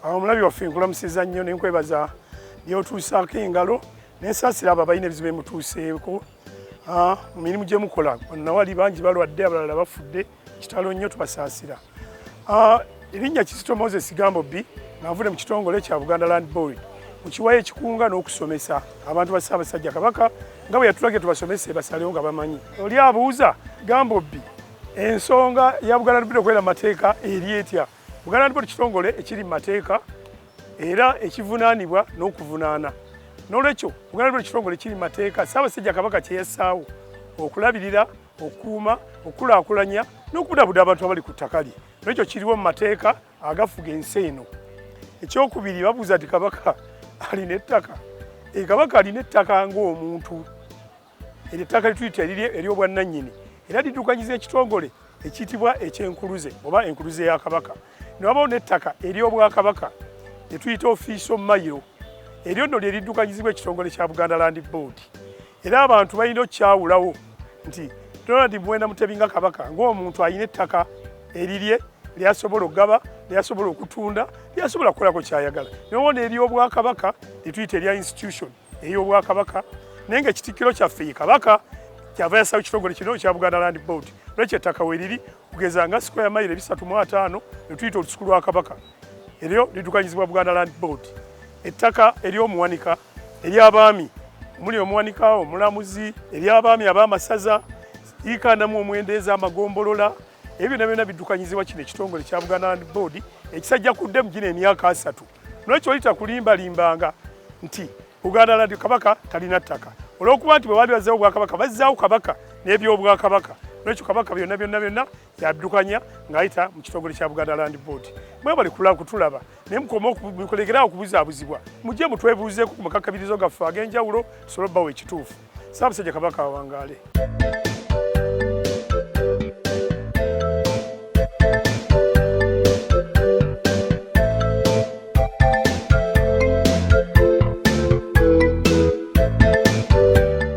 Omulabi waffe, nkulamusiza nnyo ne nkwebaza byotuusaako engalo, nensaasira abo abalina ebizibu emutuuseeko mu mirimu gye mukola. Nawali bangi balwadde, abalala bafudde. Kitalo nnyo, tubasaasira. Erinnya Kizito Moses Gambo B, nga nvudde mu kitongole kya Buganda Land Board mu kiwayo ekikunga n'okusomesa abantu ba Ssaabasajja Kabaka nga bwe yatulaga tubasomese basalewo nga bamanyi. Oli abuuza Gambo B, ensonga ya Buganda Land Board okubeera mu mateeka eri etya? Buganda Land Board kitongole ekiri mu mateeka era ekivunaanibwa n'okuvunaana. N'olwekyo Buganda Land Board kitongole kiri mu mateeka Ssaabasajja Kabaka kye yassaawo okulabirira, okukuuma, okukulaakulanya n'okubudabuda abantu abali ku ttaka lye. N'olwekyo kiriwo mu mateeka agafuga ensi eno. Ekyokubiri, babuuza nti Kabaka alina ettaka. Kabaka alina ettaka ng'omuntu. Eryo ettaka lituyita eriri ery'obwannannyini era liddukanyiza ekitongole ekiyitibwa ekyenkuluze oba enkuluze ya Kabaka. Ne wabawo n'ettaka ery'obwakabaka lyetuyita official mailo. Eryo nno lye liddukanyizibwa ekitongole kya Buganda Land Board. Era abantu balina okukyawulawo nti Donald Muwenda Mutebi nga Kabaka ng'omuntu alina ettaka erirye lyasobola okugaba, lyasobola okutunda, lyasobola kukolako kyayagala. Newabawo n'ery'obwakabaka lyetuyita erya institution ey'obwakabaka, naye nga ekitikkiro kyaffe ye Kabaka, kyava yasawo ekitongole kino ekya Buganda Land Board. Lwekyo ettaka weriri kugeza nga square mile 350 netuyita olusuku lwa Kabaka, eryo liddukanyizibwa Buganda Land Board. Ettaka ery'omuwanika, ery'abaami omuli omuwanika, omulamuzi, ery'abaami ab'amasaza ikandamu omwenda, ez'amagombolola, ebyo byonna byonna biddukanyizibwa kino ekitongole kya Buganda Land Board ekisajja kudde mu gino emyaka 30. Nolwekyo oli takulimbalimbanga nti Buganda Land Kabaka talina ttaka, olw'okuba nti bwe baali bazzeewo obwakabaka, bazzaawo Kabaka n'ebyobwakabaka. Nolwekyo Kabaka byonna byonna byonna yaddukanya ng'ayita mu kitongole kya Buganda Land Board. Mwebale kutulaba, naye mukome mukolekerawo okubuzaabuzibwa, mujje mutwebuuzeeko ku makakabirizo gaffe ag'enjawulo tusobole obbawa ekituufu. Ssaabasajja Kabaka awangaale.